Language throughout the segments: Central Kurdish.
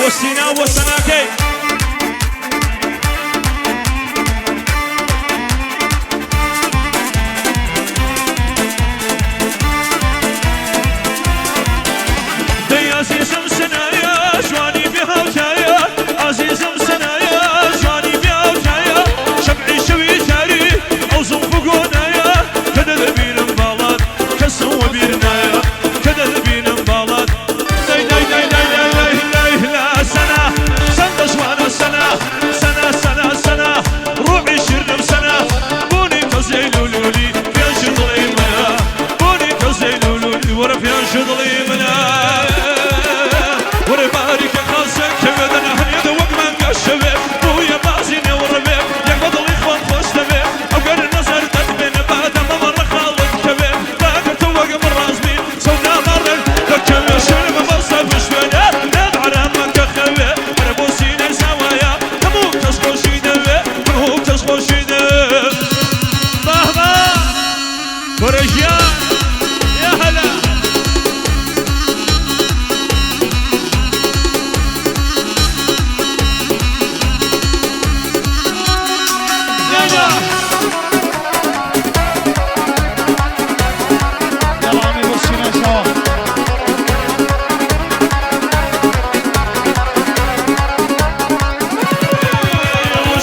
بۆ سینا و بۆ سەناکەی. دەی ئازیزم سنایە جوانی بێ هاوتایە، ئازیزم سنایە جوانی بێ هاوتایە، شەمعی شەوی تاری ئەو زوڵف و گۆنایە، کە دەبینم باڵات کەسم وەبیر نایە، کە دەبینم باڵات. دەی دەی دەی دەی دەی دەی دەی لە سەنا چەندە جوانە سەنا، سەنا سەنا سەنا ڕوحی شیرنم سەنا، بۆنی تەزیەی لولولی پێش دڵی منە، بۆنی تەزیەی لولولی وەرە پێش دڵی منە. وەرە باریکە خاسە کەوێ دەنەهنێتە وەک مانگە شەوێ، بوویە بازی نێوڕەوێ یەک بە دڵی خۆم خۆش دەوێ، ئەگەر نەزەر دەتبێنە بادەمەوە ڕەخاڵت کەوێ، باگەتە وەک ڕازبی چەو نامەڕن دەکەوێ، شوێنە بەسە بشوێنە لێت عەرامەکە خەوێ، هەرە بۆ سینەی زاوایە هەموو کەس خۆشی دەوێ، هەموو کەس خۆشی دەوێ. بەهبە کۆرەژیان یا هەلا. يلا. يلا عمي بو سينا سوا.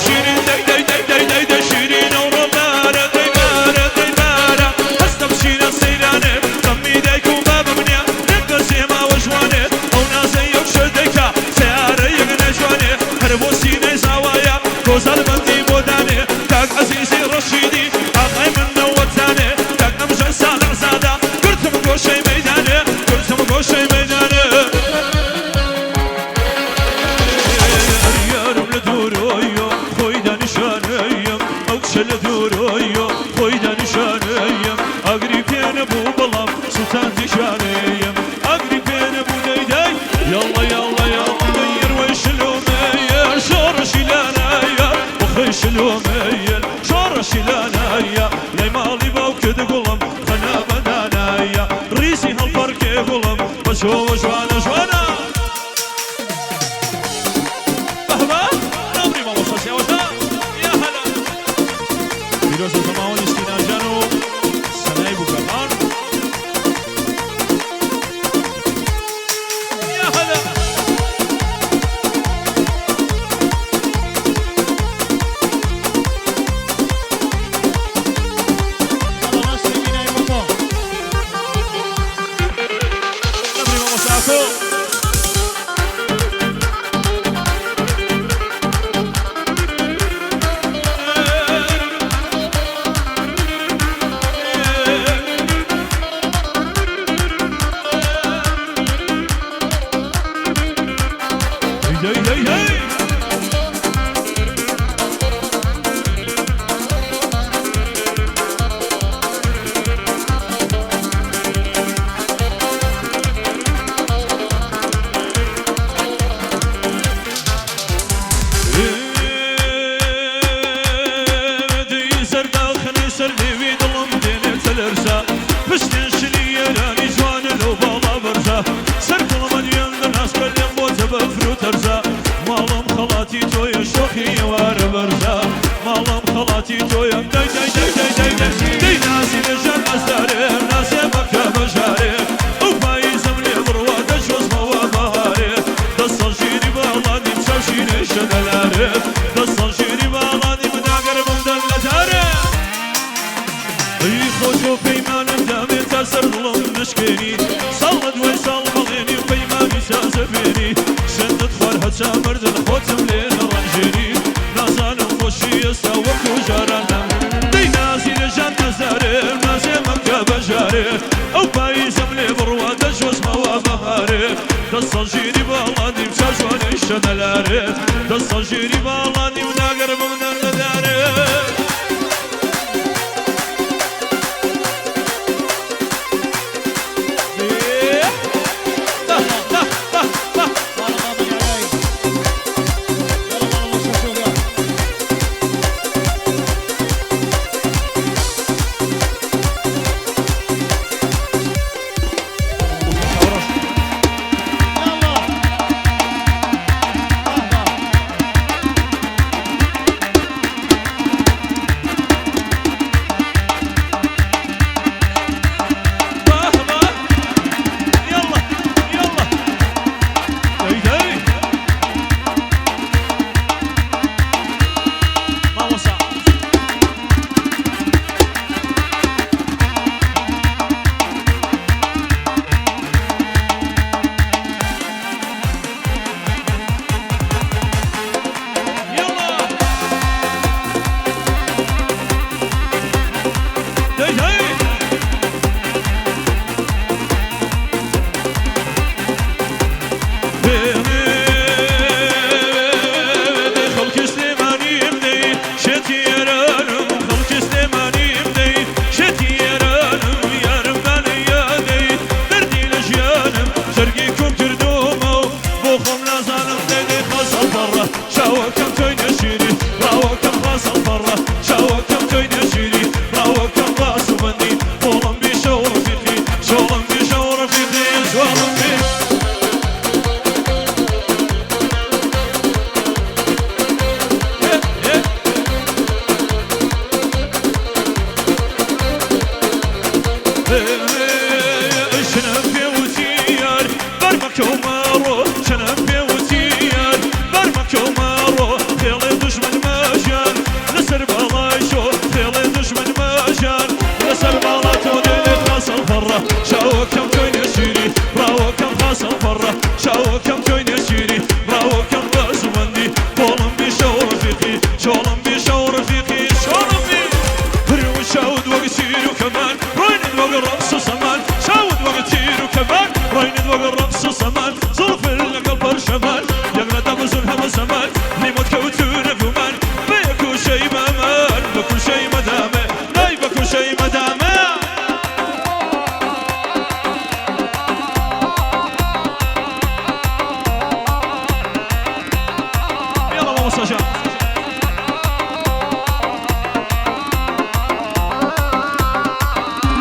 شیرین دەی دەی دەی دەی دەی دەی شیرینە و ڕۆبارە دەی بارە دەی بارە، هەستە بچینە سەیرانێ تەممی دایک و بابم نییە، لێت بەجێ ماوە ژوانێ، ئەو نازەی یەک شت دەیکا سەیارە یەک نەجوانێ، هەر بۆ سینەی زاوایە گۆزەر بەندی بۆ دانێ، کاک عەزیزی ڕەشیدی ئاقای من نەوەتانێ، کاک ئەمژەن ساڵح زادە گرتم گۆشەی مەیدانێ، گرتم گۆشەی مەیدانێ. یارم لە دوورۆیۆ خۆی دانیشانەیەم، ئەو کچە لە دوورۆیۆ خۆی دانیشانەیەم، ئاگری پێ نەبوو بەڵام سووتان دیشانەیەم، ئاگری پێ نەبوو دەی دەی یاڵڵا یاڵڵا یاڵڵا دەی یەروەی شلۆمەیە شۆڕشی لانایە بخەی شلۆمەیە شۆڕشی لانایە، لای ماڵی باوکت گوڵم خەنا بەدانایە، ڕیزی هەڵپەڕکێ گوڵم بەچۆوە جوانە جوانە. بەهبە نامری مامۆستا سیاوەشە یا هەلا. پیرۆزە زەماوەندی سیناجان و سەنای بووکەخان. یا هەلا. يلا نصري بناي بوكو. نامری مامۆستا ئاکۆ. هی هی هی. دەی سەرداخنی سەر لێوی دڵم دێنێتە لەرزە، پشتێن شلی ئێرانی جوانە لەو باڵا بەرزە، سەر گوڵمە دیێندە ناسکە لێم بۆتە بەفر و تەرزە، ماڵم خەڵاتی تۆیە شۆخی ئێوارە بەرزە، ماڵم خەڵاتی تۆیە. دەی دەی دەی دەی دەی دەی دەی نازی لەژەر ئەزدارێ نازێ مەکە بەژارێ، ئەو پاییزم لێ بڕوا دەچۆزمەوە بەهارێ، دەسەڵ ژیری باڵادیم چاوشینەی شەدەلارێ، دەسەڵ ژیری باڵادیم ناگەرمم دەن لە دارێ. ئەی خۆشۆ پەیمانم دامێ تا سەر دڵم نشکێنی، ساڵ لە دوای ساڵ بەڵێنی و پەیمانی تازە بێنی، شەندت خوار هەچا مردن خۆتم لێ نەڕەنجێنی، نازانم خۆشی ئێستا وەکو جارانم. دەی نازی لە ژان نەزارێ نازێ مەکە بەژارێ، ئەو پاییزم لێ بڕوا دەژۆزمەوە بەهارێ، دەسەڵ ژیری باڵادیم چاژوانەی شەدەلارێ، دەسەڵ ژیری باڵادیم ناگەرمم دەردەدارێ. يلا بابا علي. يلا ماما موسى شوف يلا. يلا. کۆی نێچیری ڕاوەکەم ڕازومەندی بۆڵم بی شەو ڕەفیقی چۆڵم بی شەو ڕەفیقی چۆڵم بی پرو چاوت وەک تیر و کەمان ڕۆینت وەک ڕەقس و سەمان چاوت وەک تیر و کەمان ڕۆینت وەک ڕەقس و سەمان زوڵفت لەگەڵ پەرشەمان یەک لە دەبزن هەمە زەمان لیمۆت کەوتوونە گومان بەیەکوشەی مەمان بەکوشەی مەدامێ نای بەکوشەی مەدامێ. يلا مامۆستا جان.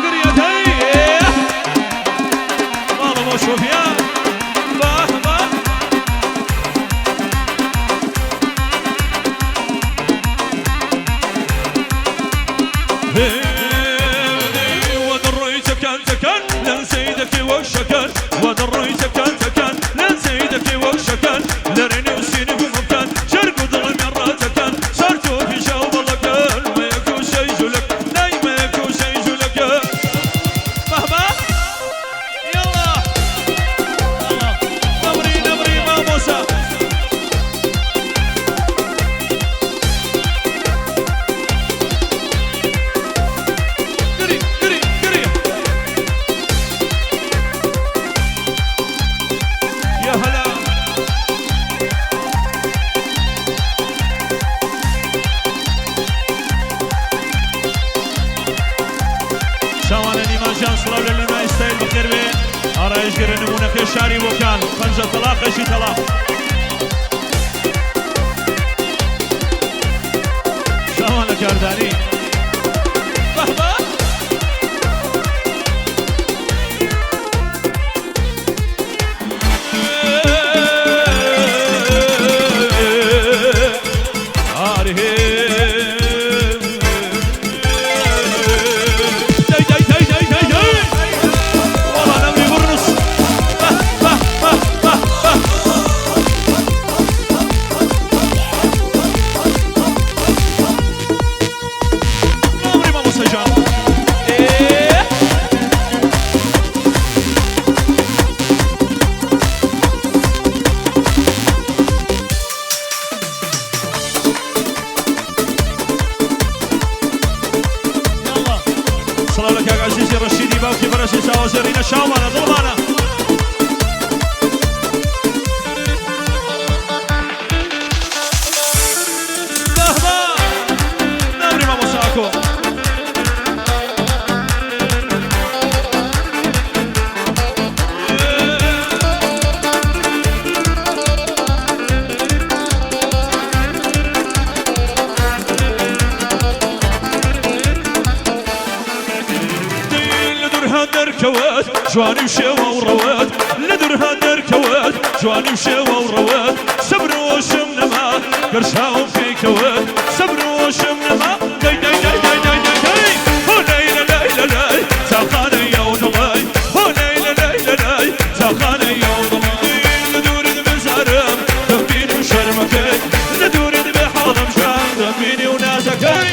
قريتي ماڵە بۆ سۆفیا باه باه. ودڕۆی تەکان تەکان لەن سەیدەکی وەک شەکان ودڕۆی تەکان تەکان لەن سەیدەکی وەک شەکان لەرێنێ و سینە گومەکان جەرگ و دڵم ڕاتەکان سەر تۆ پیشا و بەڵەکان مەیەکوشەی ژولەک نای مەیەکوشەی ژولەکە بەهبە يلا. يلا. نەمری نەمری مامۆسا. قری قری قری يا هلا. چاوانە نیماژان سڵاو لە لونای ستایل بەخێر بێ ئارایشگەرە نمونەکەی شاری بۆکان پەنجە تەلاقەشی تەلاق چاوان لە کاردانی بەهبە. داي داي داي داي داي داي والله نمري برنس به به به به به. نمري مامۆستا جان. إيه. يلا. سڵاو لە کاک عەزیزی ڕەشیدی باوکی بەرەشی ساوەزێڕینە شاوانە دڵمانە. بەهبە نەمری مامۆستا ئاکۆ. لە دوورها دەرکەوت جوانی و شێوە و ڕەوت لە دوورها دەرکەوت جوانی و شێوە و ڕەوت سەبر وشم نەما گەرشاوم پێیکەوت سەبر وشم نەما دەی دەی دەی دەی دەی دەی دەی هۆ لەیلە لەیلە لەی تاقانە یەو دڵی هۆ لەیلە لەیلە لەی تاقانە یەو دڵی لە دوورت بزارم دەمبینی و شەرمەکەی لە دوورت بێ حاڵم جوان دەمبینی و نازەکەی.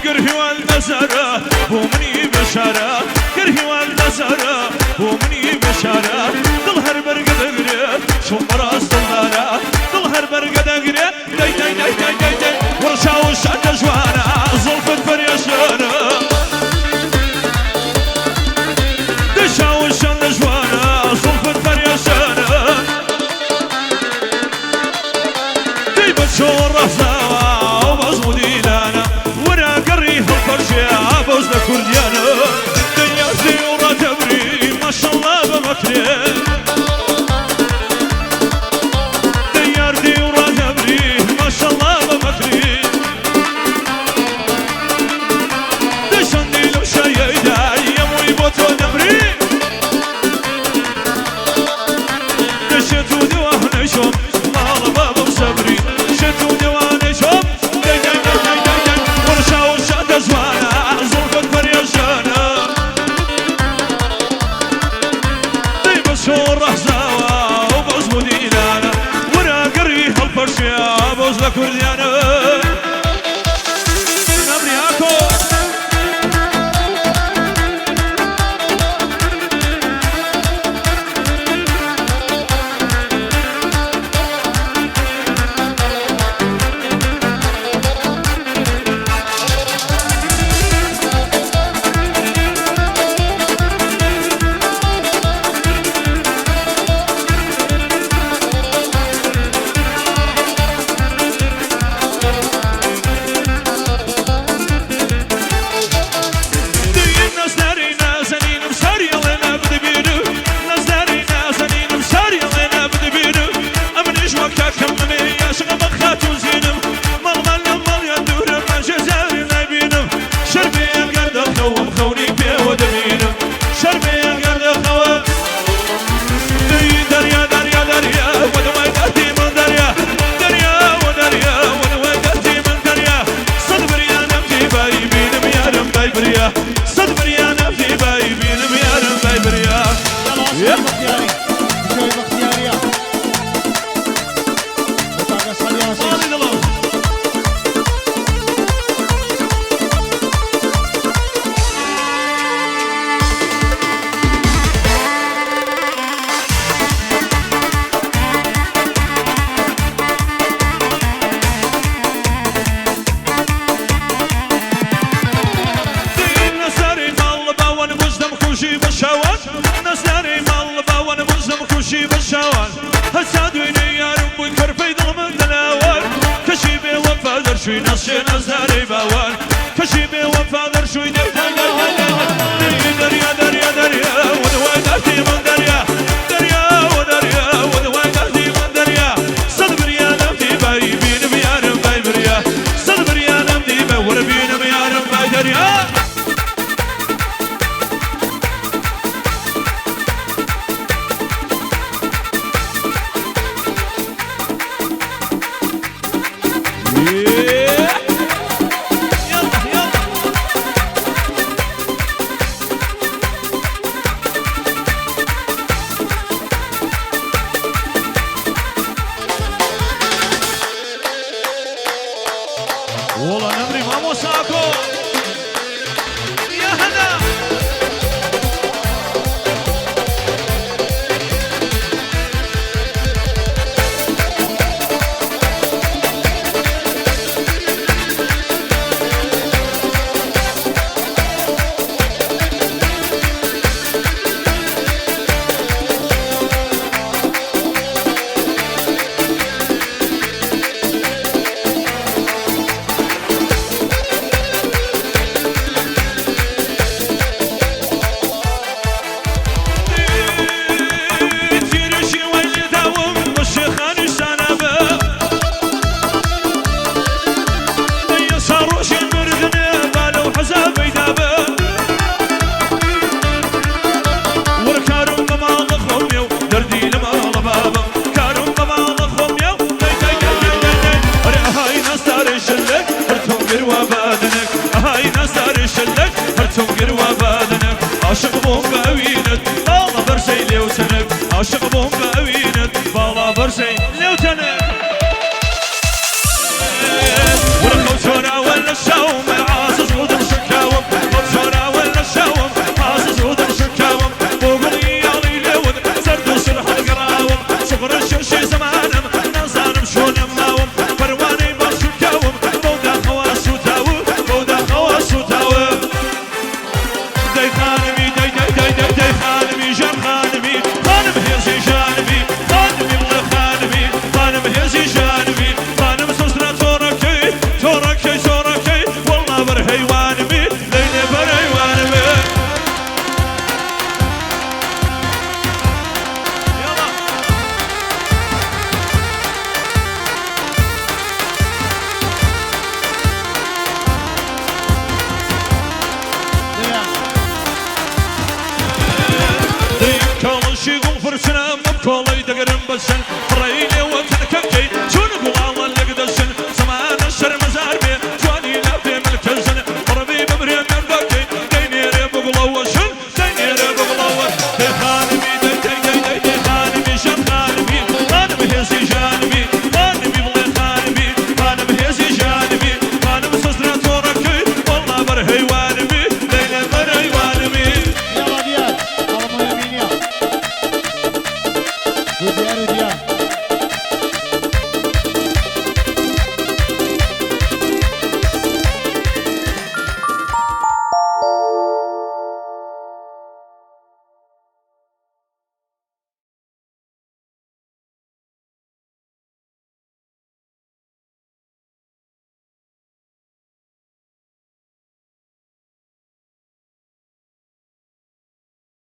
قرهي والمزارة ومني بشارة قرهي والمزارة ومني بشارة دڵ هەر بەرگە دەگرێت چۆن بەڕاست دڵدارە دڵ هەر بەرگە دەگرێت دەی دەی دەی دەی دەی دەی وەرچاو شەندە جوانە زوڵفت پەرێشانە دەچاو شەندە جوانە زوڵفت پەرێشانە دەی بە چۆن ڕەزاوە بەزم و دیلانە وەرە گەڕی هەڵپەرشێ بەوز لە کوردیانە دنیا زی و ڕاتەبری ماشەڵڵا بەمەکرێ. بێ بۆز لە کوردیانە نەمریاکۆ